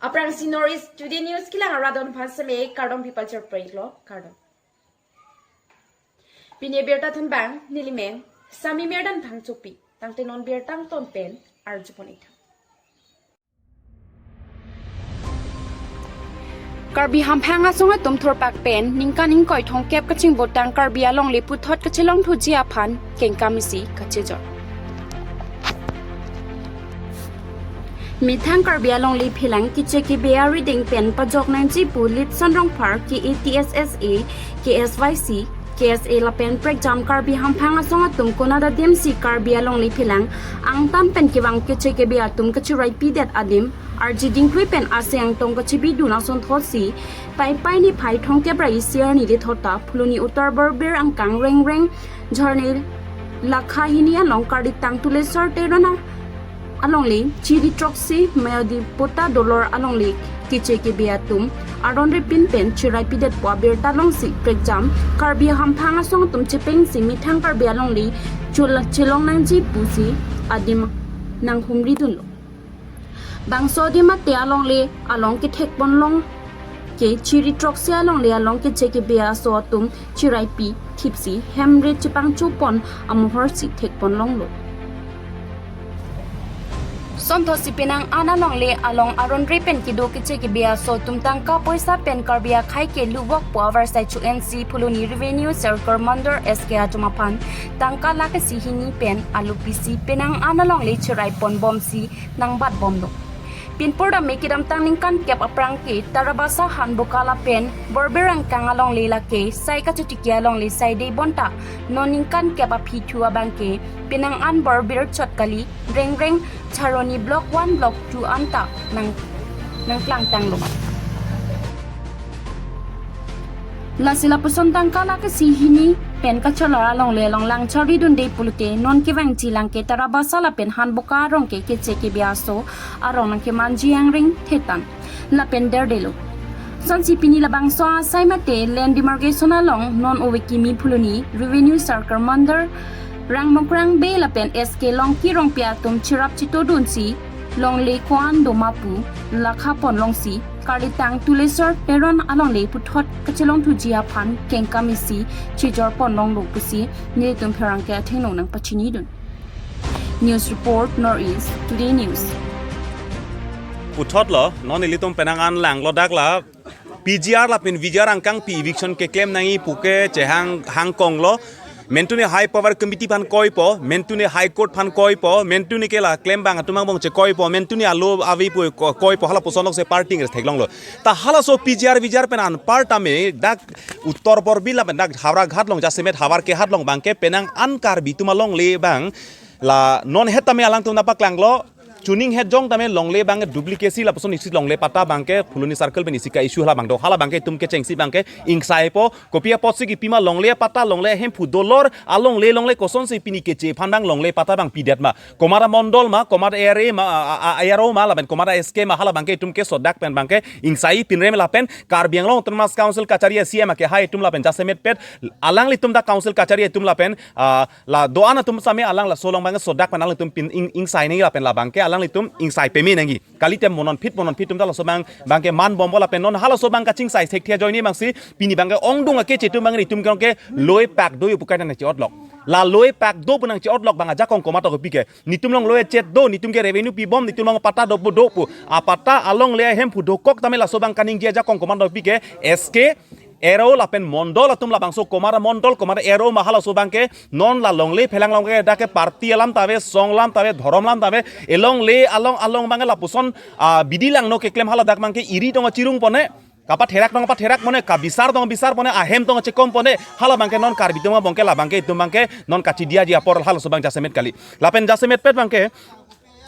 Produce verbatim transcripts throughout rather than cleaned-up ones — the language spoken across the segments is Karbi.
Aphrangsi North East Today News kelang arat don aphan seme kardom pipachar pray lo, kardom. Pini birta thanbang nelimen Sami Merdan Phangchopi, tangte non birta angton pen arjupon ik tha. Karbi hamphang asong atum thurpak pen ningkan ingkoi thomkep kachingbutang Karbi alongle puthot kachelongthuji aphan kengkam isi kachejor. Methang Karbi alongle phelang keche kebe arideng pen pajok nangji pu Litson Rongphar, K A T S S A, K S Y C, K S A lapen prekjam Karbi hamphang asong atum konat adimsi Karbi alongle phelang angtan pen kevang keche kebe atum kachiraipidet adim arji dingkui pen aseng angtong kachibidun asonthotsi Paipai niphai thomkep ra isi arni dethota Phuloni Uttar Borobir angkang Rengreng Jharni lakha hini along Karlitang Tulesar Teron alongle Chiri Throksi Mayadi Pota Dolor alongle keche kebe atum aron repin pen chiraipidetpo abirta longsi prekjam Karbi hamphang asong atum chepengsi methang Karbi alongle chul- chelong nangji pusi adim nanghumridunlo. Bangso adim mate alongle along kethekponlong ke Chiri Throksi alongle along keche kebe aso atum chiraipi thipsi hemre chepangchopon amohorsi thekponlonglo. Sonthotsi penang an alongle along aron repen kedo keche kebe aso atum tangka poisa pen Karbi akhei ke luvokpo avarsai chu-ensi Phuloni Revenue Circle Mandal S K atum aphan tangka lakh isi hini pen alupisi penang an alongle chiraiponbomsi nangbatbomlo. Pinpur dam kedamtang ningkan kep aphrang ke Tarabasa Hanboka lapen Borobir angkang alongle lake sai kachotiki alongle sai dei bonta non ningkan kep aphi thu abangke penang an Borobir chot kali, Rengreng Jharni Block one Block two anta nang nangklangtanglo. Lasi lapuson tangka lakh isi hini pen kacholar alongle along lang charlidunde pulote non kevangji lang ke Tarabasa lapen Hanboka arong ke keche kebe aso arong nangkemanji angring thetan lapen derdelo. Sonsi pini labangso asai mate land demarcation along non ove kimi Phuloni Revenue Circle Mandal Rangmokrang Bey lapen S K Longki Rongpi atum chirap chitodunsi longle ko-an doma pu lakhaponlongsi Karlitang Tulesar Teron alongle puthot kachelongthuji aphan kengkam isi chejorponlonglo pusi nelitum pherangke athengno nangpachinidun. News report, North East Today News. Puthotlo, non ilitum penang an langlo dak la P G R lapen V G R angkangpi eviction keklem nangji puke chehang hangkonglo. Mentune High Power Committee aphan koipo, mentune High Court aphan koipo, mentune ke la klembang atum angbong chekoipo, mentune alo avi pu ko- koipo, halapusonok se party nges theklonglo. Ta halaso P G R V G R pen anpar tame dak Uttar Borobir lapen dak Howraghat along jasemet Howraghat along abangke penang an Karbi atum alongle abang la non het tame alangtum napaklanglo. Chuning het jong tame longle abang duplicacy lapuson isi longle patta abangke Phuloni circle pen isi ka-issue hala abang do. Hala abangke itum kechengsi abangke ingsaipo. Kopi apotsi kipima longle patta, longle ahemphu dolor, alongle longle kosonsi pini keche aphan abang longle patta abang pidet ma. Komat amondol ma, komat area ma, a, a, a, A R O ma, lapen komat a S K ma, hala abangke itum kesodak pen abangke ingsai pinrem lapen Karbi Anglong Autonomous Council kachari a C M akehai atum lapen jasemetpet alanglitum dak council kachari atum lapen, ah, la do-an atum same alang laso along abangke sodak pen alanglitum pin ing, ingsai nangji lapen la abangke alanglitum ingsai peme nangji. Kalite mo non phit mo non phit atum ta laso abang abangke manbompo lapen non halaso abang kachingsai sekthi ajoine abangsi pini abangke ongdung akeche atum abang itum ke loi pak do pu kaita nangche-otlok. La loi pak do pu nangche-otlok abang ajakong komat akopi ke. Netum along loi chet do, netum ke revenue pibom, netum along patta do pu do pu. Apatta alongle ahemphu dokok tame laso abang kaningje ajakong komat akopi ke S K A R O lapen mondol atum labangso komat amondol, komat A R O ma halaso abangke non la longle phelang along ke dak ke party alam ta ave, song alam ta ave, dhorom alam ta ave, elongle along along abangke lapuson, ah, bidi langno keklem hala dak abangke iri tong achirung pone, kapatherak tong kapatherak pone, kabisar tong bisar pone, ahem tong chekom pone, hala abangke non Karbi atum abangke la abangke itum abangke non kachidiaji apor halaso abang jasemet kali. Lapen jasemetpet abangke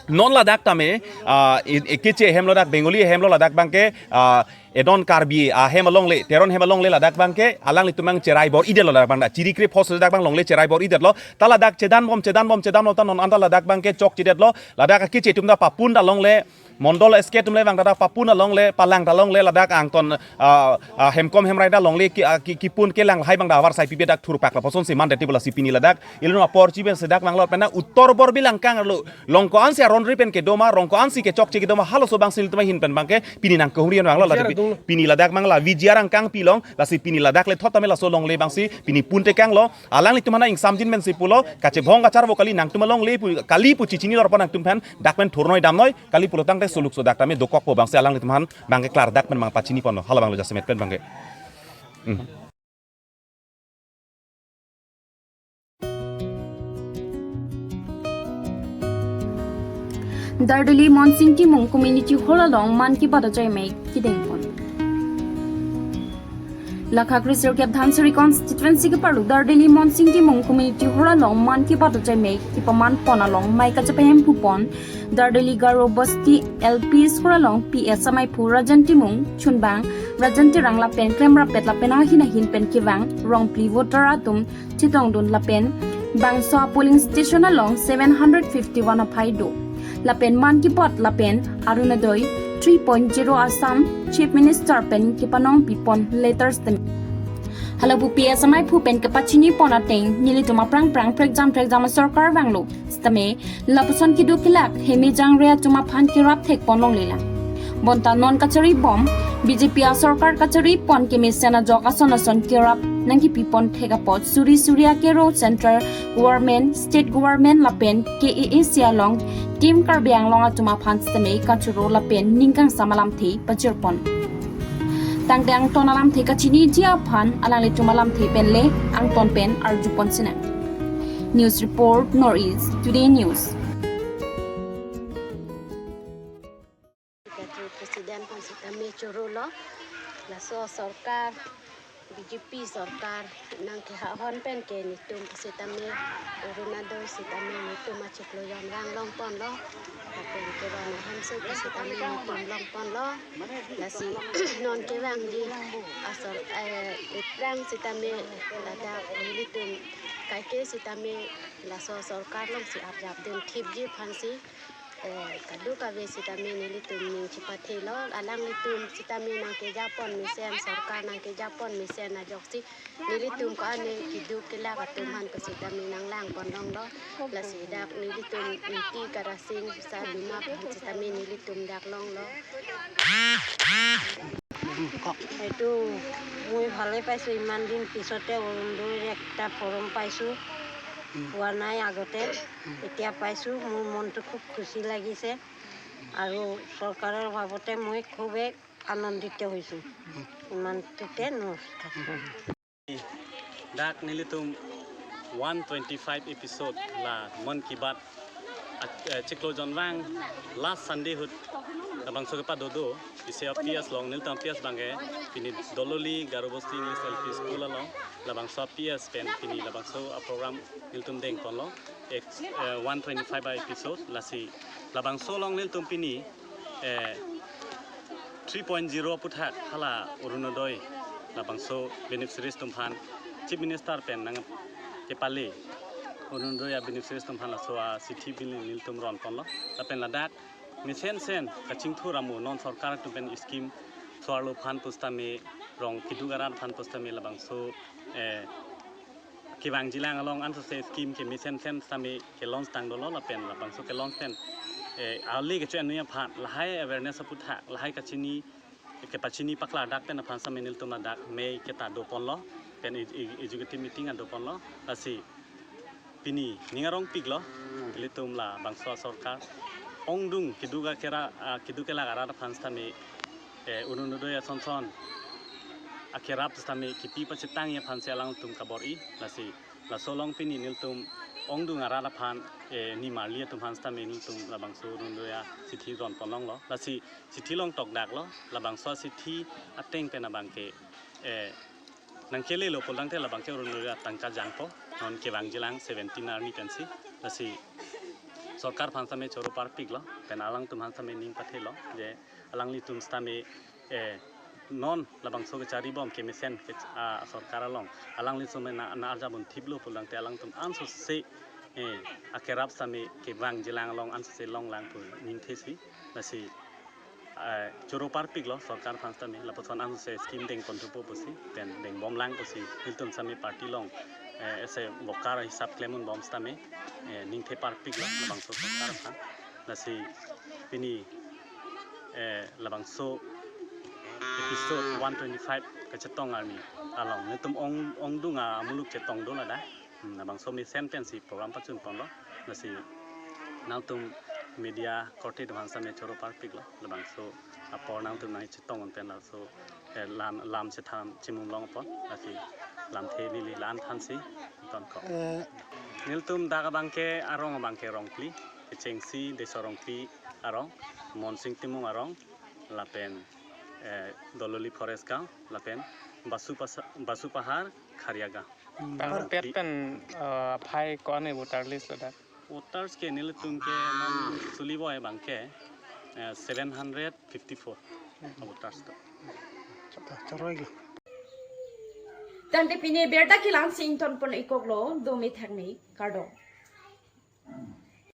non ladak tame, ah, e- ekeche ahem lo dak, Bengali ahem lo ladak abangke, ah, edon Karbi ahem alongle, Teron ahem alongle ladak abangke, alanglitum abang cherai bor-idetlo ladak abang dak, chirikre phos ladak abang longle cherai bor-idetlo, ta ladak chedanbom, chedanbom, chedanbom, ta non anta ladak abangke chokchedetlo, ladak akeche atum ta papun ta longle, Mondol S K atum le vang dak papun along le, palang ta along le, ladak angton, ah, ah, Hemkom Hemrai ta along le ki, ah, ki, kipun kelang lahai abang dak avarsai pipe dak thurpak lapusonsi mandetpo lasi pini ladak ilitum apor chiben sedak vanglo pen na Uttor Borbil angkang arlo, long ko-ansi aron ri pen kedo ma, rong ko-ansi kechokche kedo ma, halaso abang si ilitum ahin pen abangke pini nangkehumri vanglo ladak. Pini ladak abang la V G R angkang pilong, lasi pini ladak le thot tame laso along le abang si pini pun tekanglo. Alanglitum aphan ingsamjin pensi pulo, kachebong kacharvo kali, nangtum along le pu, kali pu chechini lor pon nangtum aphan, dak pen thurnoi damnoi, kali pulo tangte soluk so dak tame dokokpo abang si alanglitum aphan abangke klardak pen abang pachini ponlo, hala abang lo jasemet pen abangke. Hmm. Dardeli Monsing Timung Community Hall along Mann Ki Baat ajai mei kedeng pon. Lakha kre sirkep Dhansiri constituency keparlo Dardeli Monsing Timung Community Hall along Mann Ki Baat ajai mei kepaman pon along mei kachepahem pu pon Dardeli Garo Basti L P School along P S amaiphu Rajan Timung, chunbang Rajan Terang lapen klemrap pet lapen ahin ahin pen kevang rongpli voter atum chetongdun lapen bangso polling station along seven hundred fifty-one aphai do. Lapen Mann Ki Baat lapen Orunodoi three point zero Assam Chief Minister pen kepanong pipon letters tem. Hala pu P S amaiphu pen kepachini pon ateng nelitum aphrang phrang prekjam prekjam asorkar vanglo. Sitame lapuson keduk kelak hemejang re atum aphan kerap thek pon longlelang. Bonta non kachari bom B J P asorkar kachari pon kemesen ajok ason ason kerap nangkepi pon thek apot suri suri akero central government, state government lapen K A A C along Team Karbi Anglong atum aphan sitame kachoro lapen ning kangsam alamthe pajir pon. Tangte angton alamthe kachiniji aphan alanglitum alamthe pen le angton pen arju pon sinang. News report, North East Today News. Secretary President aphan sitame choro lo, laso sorkar, B J P sorkar nangkehahon pen ke netum sitame Orunodoi sitame netum achiklo jon vang long ponlo. Lapen kevang ahemso ke sitame netum long ponlo. Lasi non kevangji asor, eh, iprang sitame ladak nelitum kaike sitame laso sorkar alongsi arjap dun thipji aphansi, eh, kadokave sitame nelitum ning chepathelo, alanglitum sitame nangkejapon mesen, sorkar nangkejapon mesen ajoksi nelitum ko-an keduk kelak atum aphan ko sitame nanglang pon longlo. Lasi dak nelitum Ingti Karasing Saduma aphan sitame nelitum dak longlo. এইটো মই ভালেই পাইছোঁ, ইমান দিন পিছতে অৰুণোদয়ৰ একটা ফৰ্ম পাইছোঁ, পোৱা নাই আগতে, এতিয়া পাইছোঁ। মোৰ মনটো খুব খুচি লাগিছে আৰু চৰকাৰৰ বাবতে মই খুবেই আনন্দিত হৈছোঁ। ইমানটোতে নমস্কাৰ। Dak nelitum one twenty-five episode la Mann Ki Baat, eh, chiklo jon vang last Sunday ahut labangso kepado do, isi a P S along, nelitum a P S abangke pini Dololi Garo Basti English L P School along, labangso a P S pen pini labangso a program nelitum deng ponlo, ek, eh, one twenty-five a episode. Lasi labangso along nelitum pini, eh, three point zero aputhak hala Orunodoi labangso beneficiaries atum aphan Chief Minister pen nangkepale, Orunodoi a beneficiaries atum aphan laso a chithi pini nelitum ron ponlo. Lapen ladak mesen sen kachingthur amo non sorkar atum pen scheme so-arlo aphan pusitame, rong keduk arat aphan pusitame labangso, eh, kevangjilang along ansose scheme kemesen sen sitame ke launch tang dolo lapen labangso ke launch pen, eh, ale kecho-en noi aphan lahai awareness aputhak, lahai kachini, kepachini paklardak pen aphan sitame nelitum ladak mei keta do ponlo, pen e-, e-, executive meeting ado ponlo. Lasi pini ning arongpiklo, ilitum labangso sorkar ongdung keduk akera, ah, keduk kelak arat aphan sitame, eh, Orunodoi ason son akerap sitame kipi pachetangji aphansi alangtum kabor-i. Lasi laso along pini nelitum ongdung arat aphan, eh, nimarli atum aphan sitame nelitum labangso Orunodoi a chithi ron pon longlo. Lasi chithi long tokdaklo, labangso chithi ateng pen abangke, eh, nangkelelo pulo tangte labangke Orunodoi atangka jangpo, non kevangjilang seventeen arni pensi. Lasi sorkar aphan sitame choro parpiklo, pen alangtum aphan sitame ning pathelo je alanglitum sitame, eh, non labangso kechari bom kemesen ke, ah, sorkar along alanglitum na, na arjap un thiplo pulo tangte alangtum ansose, eh, akerap sitame kevangjilang along ansose longlang pu ningthesi. Lasi Eh, choro parpiklo sorkar aphan sitame, lapuson an se scheme dengpon thupo pusi, pen dengbomlang pusi, nelitum sitame party along, eh, ese voter hisap klem unbom sitame, eh, ningthe parpiklo labangso sorkar aphan. Lasi pini, eh, labangso episode one twenty-five kachetong arni along nelitum ong, ongdung amuluk chetong do ladak. Hmm, labangso mesen pensi program pachunponlo. Lasi nangtum media korte atum aphan sitame choro parpiklo. Labangso apor nangtum nangchetong un pen laso, eh, lam, lam chetham chimum longpon. Lasi lamthe neli la-an thansi tonkok. Eh. Nelitum dak abangke arong abangke Rongpli, kechengsi Deso Rongpi arong, Monsing Timung arong, lapen, eh, Dololi Forest Gaon, lapen Basu Pasa-, Basu Pahar, Kharia Gaon. Hmm, Tang par- pet pen, eh, aphai ko-an e voter list ladak? Voters ke nelitum ke non suli boy abangke, eh, seven hundred fifty-four voters do. Choroi. Tangte pini abirta kelang si ingtonpon ikoklo, dome thekme, kardom.